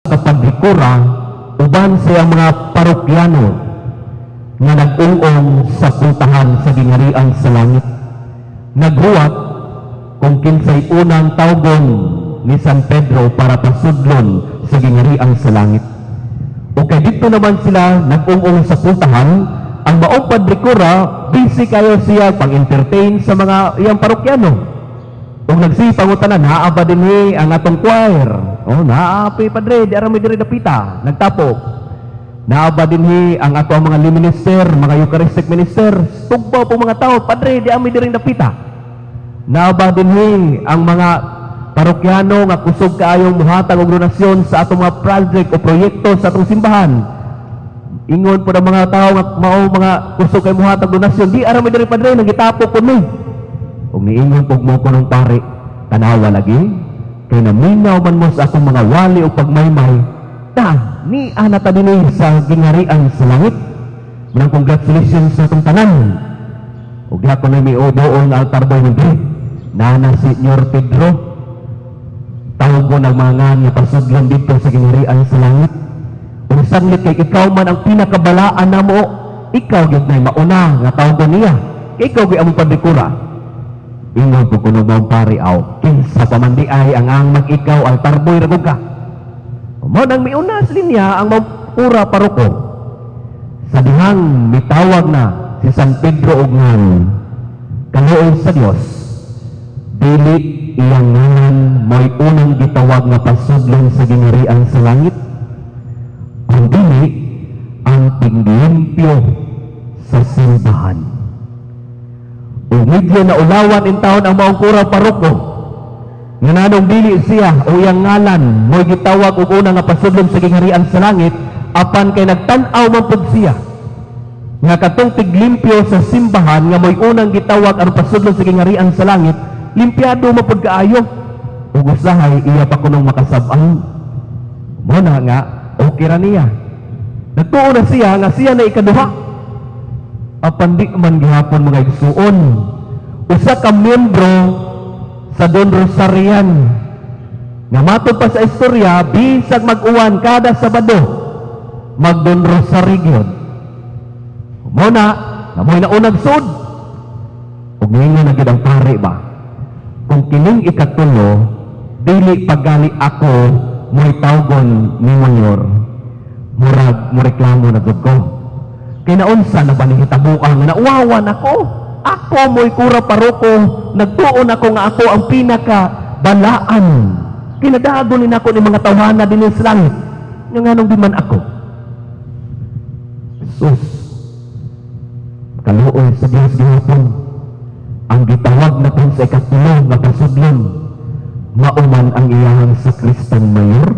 Ka padre kura uban sa iyang mga parokyano nga nag-ung-ong sa pultahan sa gingharian sa langit. Naghuwat kung kinsay unang tawgon ni San Pedro para pasudlon sa gingharian sa langit. O kay dito naman sila nag-ung-ong sa pultahan, ang maong padre kura, busy kayo siya pang-entertain sa mga iyang parokyano. Kung nagsipangutana, naa ba dinhi ang atong choir? Oh, naa pi, padre, di ara mi diri dapita, nagtapok. Naa ba dinhi ang ato ang mga lay minister, mga Eucharistic minister? Tugbaw po mga tao, "Padre, di ami diri dapita." Naa ba dinhi ang mga parokyano nga kusog kaayong muhatag og donasyon sa atong mga project o proyekto sa atong simbahan? Ingon po ng mga tao nga mao mga kusog kay muhatag donasyon, "Di ara mi diri, padre, nagitapok po mi." Ug niingon pug mo kunong pare, "Tanawa lagi, kay naminaw man mo sa akong mga wali o pagmaymay, ta, ni ana ta dinhi sa gingharian sa langit." Manang congratulations sa atong tanan. Ug diha ko na may udoon nga altar boy ng diri. Nana si Senyor Pedro, tawgon ang mga nga pasudlon dito sa gingharian sa langit. Ug sanglit kay ikaw man ang pinakabalaan namo, ikaw gyud nay mauna nga tawgon niya. Kay ikaw gyud among padre kura. Ingon po kuno maong pare, "Aw, kinsa pa man di ay ang mag ikaw, altar boy ra gud ka." Mao nang miuna sa linya ang maong kura paroko. Sa dihang mitawag na si San Pedro og ngan, kaluoy sa Dios, dili iyang ngalan mo'y unang gitawag nga pasudlon sa gingharian sa langit, kung dili ang tiglimpyo sa simbahan. Ug medyo naulawan in taon ang maong kura paroko. Nga nanong dili siya o iyang ngalan mo'y gitawag og una nga pasudlon sa gingharian sa langit, apan kay nagtan-aw man pud siya nga katong tiglimpyo sa simbahan nga mo'y unang gitawag aron pasudlon sa gingharian sa langit, limpyado man pud kaayo. Ug usahay iya pa kunong makasab-an. Mo na nga okay ra niya. Nagtuo na siya nga siya na ikaduha. Apan di man gihapon, mga igsuon. Usa ka miyembro sa Don Rosarian nga matod pa sa istorya, bisag mag-uwan, kada Sabado mag Don Rosary gyud. Mo na nga mo'y naunang sud. Ug ningon na gyud ang pare ba, "Kung kining ikatulo dili pagali ako mo'y tawgon ni Mayor, murag mo reklamo na gud ko. Kay naunsa na ba ni hitabuan nga nauwawan ako? Ako mo'y kura paroko, nagtuon ako nga ako ang pinaka balaan. Kinadago ni nako ni mga tawhana dinhi sa langit. Nga nganong di man ako?" Sus, kaluoy sa Dios gihapon, ang gitawag na kun sa ikatulo nga pasudlon, mauman ang iyahang sakristan mayor.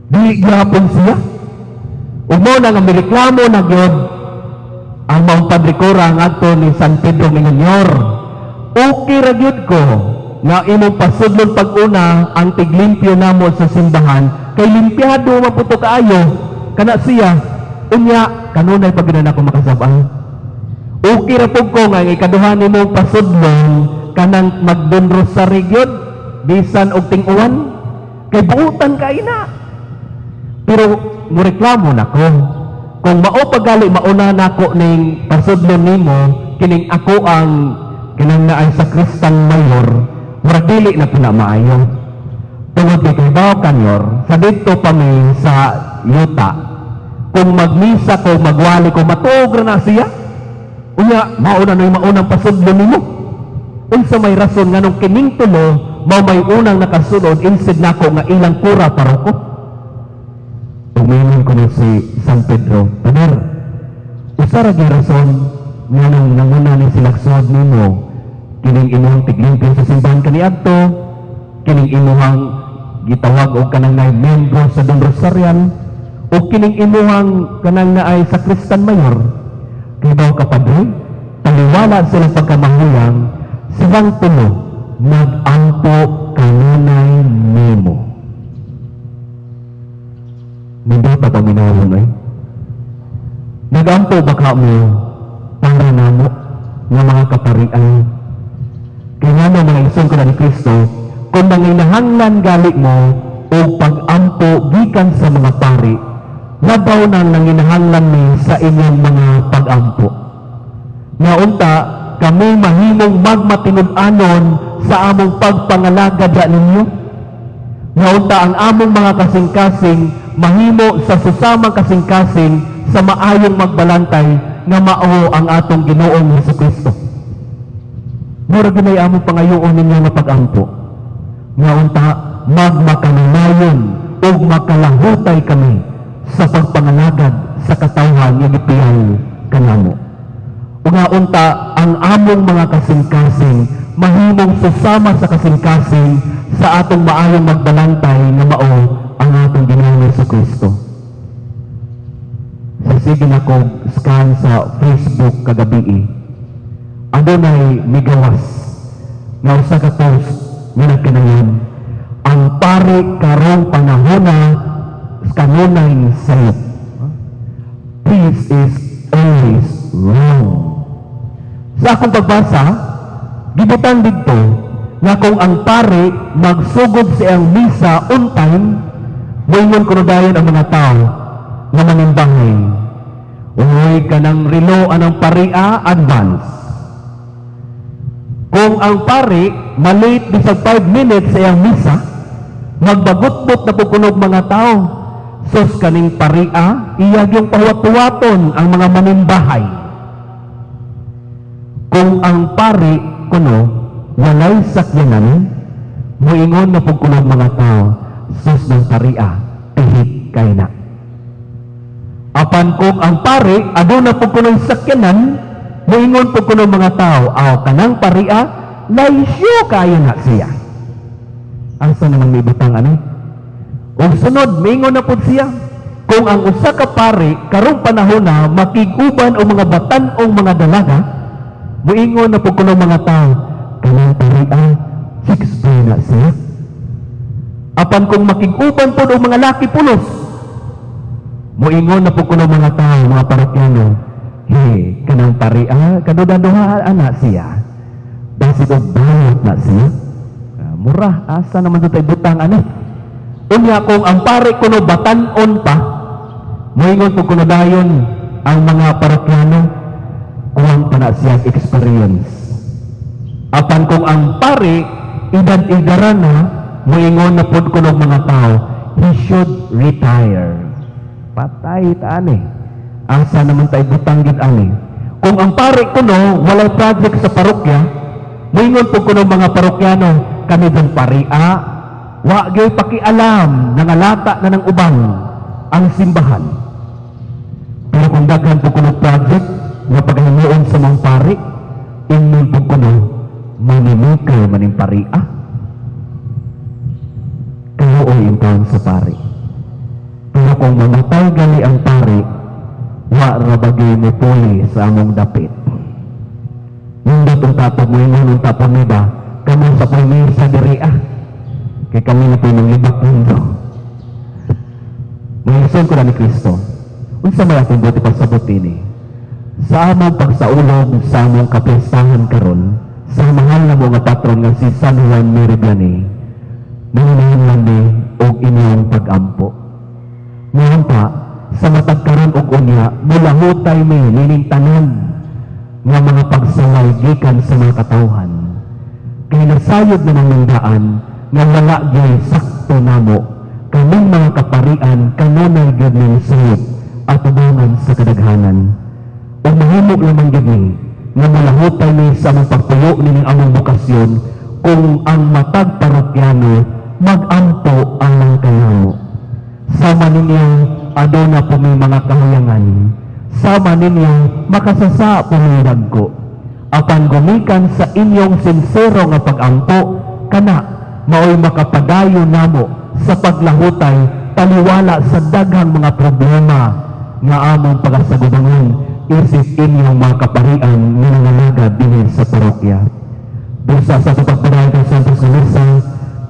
Dili gihapon siya. Ug mo na nga mireklamo na gyud ang maong padre kura ngadto ni San Pedro Minyor. "Okay ra gyud ko nga imong pasudlon pag-una ang tiglimpyo namo sa simbahan kay limpyado man puto kaayo kana siya. Unya kanunay pag na ako makasab-an. Okay ra pud ko nga ang ikaduha nimo pasudlon kanang magdon rosary gyud bisan og ting-uwan kay buutan kay na. Pero moreklamo na ko kung mao pagali mauna nako ning pasudlon nimo kining ako ang kinang naay sakristan mayor, murag dili na po na maayo. Tungod kay kahibaw ka, Nyor, sa dito pa mi sa yuta, kung magmisa ko, magwali ko, matuog ra na siya. Unya mauna na yung maunang pasudlon nimo. Unsa may rason nganong kining tulo mao may unang nakasulod instead nako nga ilang kura paroko?" Umingon ko ni si San Pedro, "Pader, usa ra gyud rason nganong nanguna ni sila sud nimo kining imuhang tiglimpyo sa simbahan kaniadto, kining imuhang gitawag og kanang naay miyembro sa Don Rosarian, o kining imuhang kanang naay sakristan mayor. Kay daw ka, padre, taliwala sila pagkamahuyang, silang tulo nag-ampo kanunay nimo." Nindot paminawon ay. Nagampo ba ka mo para namo nga mga kaparian? Kaya nga mga igsoon ko na ni Kristo, kung nanginahanglan gali mo o pag-ampo gikan gikan sa mga pari, labaw na nanginahanglan mi sa inyong mga pag-ampo. Nga unta kami mahimong magmatinud-anon sa among pagpangalagad ninyo. Nga unta ang among mga kasing-kasing mahimo sa susamang kasing-kasing sa maayong magbalantay nga mao ang atong Ginoong Hesukristo. Mura ginay among pangayoon ninyo nga pag-ampo. Nga unta magmakanunayon ug makalahutay kami sa pagpangalagad sa katawhan nga gipiyal kanamo. Ug nga unta ang among mga kasing-kasing mahimong susama sa kasing-kasing sa atong maayong magbalantay nga mao ang atong Ginoong Hesukristo. Sa sige na kog scan sa Facebook kagabi, adunay migawas nga usa ka post nga nagkanayon, ang pari karong panahona kanunay sayop. This is always wrong. Sa akong pagbasa, gibutang didto nga kung ang pari magsugod sa iyang misa on time, moingon kuno dayon ang mga tao nga manimbahay, "Uy, kanang relo anang paria advance." Kung ang pari malate bisag 5 minutes sa iyang misa, magbagutbot na pud kunog mga tao, "Sus, kaning paria, iya yung pahuwat-huwaton ang mga manimbahay." Kung ang pari kuno walay sakyanan, moingon na pud kunog mga tao, "Sus, ng paria, pihit kay na." Apan kung ang pari aduna pud kunoy sakyanan, moingon pud kuno mga tao, "Aw, kanang paria, laisyo kayo na siya." Asa naman may butang ani? Og sunod, moingon na pud siya, kung ang usa ka pari karong panahon na makig-uban og mga batan-ong mga dalaga, moingon na pud kuno mga tao, "Kanang paria, chicks boy na siya." Apan kung makig-uban pud og mga laki pulos, moingon na pud kuno mga tao, mga parokyano, "He, kanang paria, kaduda-duha ana siya. Basig og bayot na siya." Murah, asa naman sa tay butang ani? Unya kung ang pare kuno batan-on pa, moingon pud kuno dayon ang mga parokyano, "Kuwang pa na siya experience." Apan kung ang pare edad-edara na, moingon na pud kuno mga tao, "He should retire." Patay ta ani. Asa naman tayo butang gid ani? Kung ang pare kuno walay project sa parokya, moingon pud kuno mga parokyano, "Kani dong paria, wa gyud pakialam, nangalata na ng uban ang simbahan." Pero kung daghan pud kuno project nga paghimuon sa mga pari, ingnon pud kuno, "Manimikay maning paria." Kaluoy intawon sa pari. Pero kung mamatay gali ang pari, wa ra bagay mo puli sa among dapit. Nindot unta pag moingon unta pa mi ba, kamo sa pumisa diri ah. Kay kami na po libak mundo. Mga ko na ni Kristo, unsa may akong buti pagsabot ini? Sa among pagsaulog sa among kapistahan karon, sa mahal na mo nga patron nga si San Juan Mary Vianney, nanginahanglan mi og inyong pag-ampo. Ngayon pa, sa matag karon og unya, mulahutay mi nining tanan nga mga pagsalay gikan sa mga katawhan. Kay nasayod naman ng daan nga wala gyud sakto namo kaming mga kaparian kanunay gyud ning suyop at atubangan sa kadaghanan. Ug mahimo lamang gyud ni nga malahutay mi sa among pagpuyo nining among bokasyon kung ang matag parokyano mag-ampo alang kanamo. Sama ninyo aduna po mi mga kahuyangan. Sama ninyo makasasa po mi dagko. Apan gumikan sa inyong sinsero nga pag-ampo, kana maoy makapadayon namo sa paglahutay taliwala sa daghang mga problema nga among pagasagubangon isip inyong mga kaparian nga nangalagad dinhi sa parokya. Busa sa pagpadayon kang Santos sa Misa,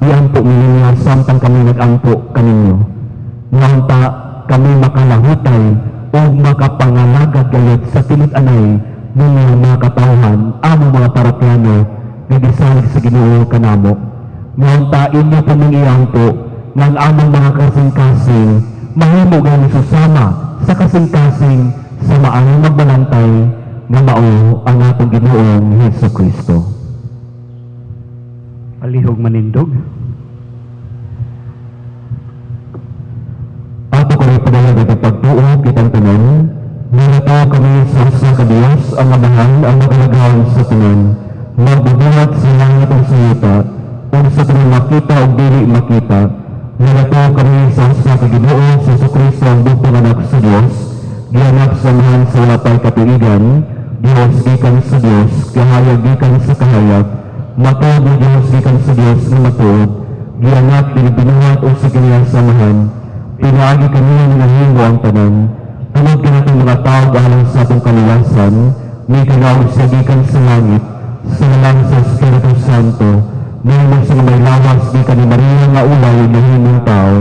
iampo ninyo samtang kami nag-ampo kaninyo. Ngunta kami makalahutay o makapangalagad gayud sa tinud-anay ninyo mga katawhan, among mga parokyano nga gisalig sa Ginoo kanamo. Ngunta inyo po ming iampo Nga ang among mga kasing-kasing mahimo gani susama sa kasing-kasing sa maayong magbalantay nga mao ang atong Ginoong Hesus Kristo. Palihog manindog. Ato kami padayag at pagtuo kitang tanan, nilataw kami sa usa ka Dios, ang Amahan, ang magalaghaw sa tanan, magbubuhat sa langit ug sa yuta, ug sa tanan makita ug dili makita. Nilataw kami sa usa ka Ginoo, sa Jesucristo, ang bugtong Anak sa Dios, gianak sa Amahan sa wala pa'y katuigan, Dios gikan sa Dios, kahayag gikan sa kahayag, matuod nga Dios gikan sa Dios nga matuod, gianak, dili binuhat o sa kaniya sa Amahan, pinaagi kaniya nga nahimo ang tanan, tungod kanatong mga tao alang sa atong kaluwasan, mikanaog siya gikan sa langit, sa lalang sa Espiritu Santo, nahimo sa may lawas gikan ni Maria nga ulay, nahimong tao,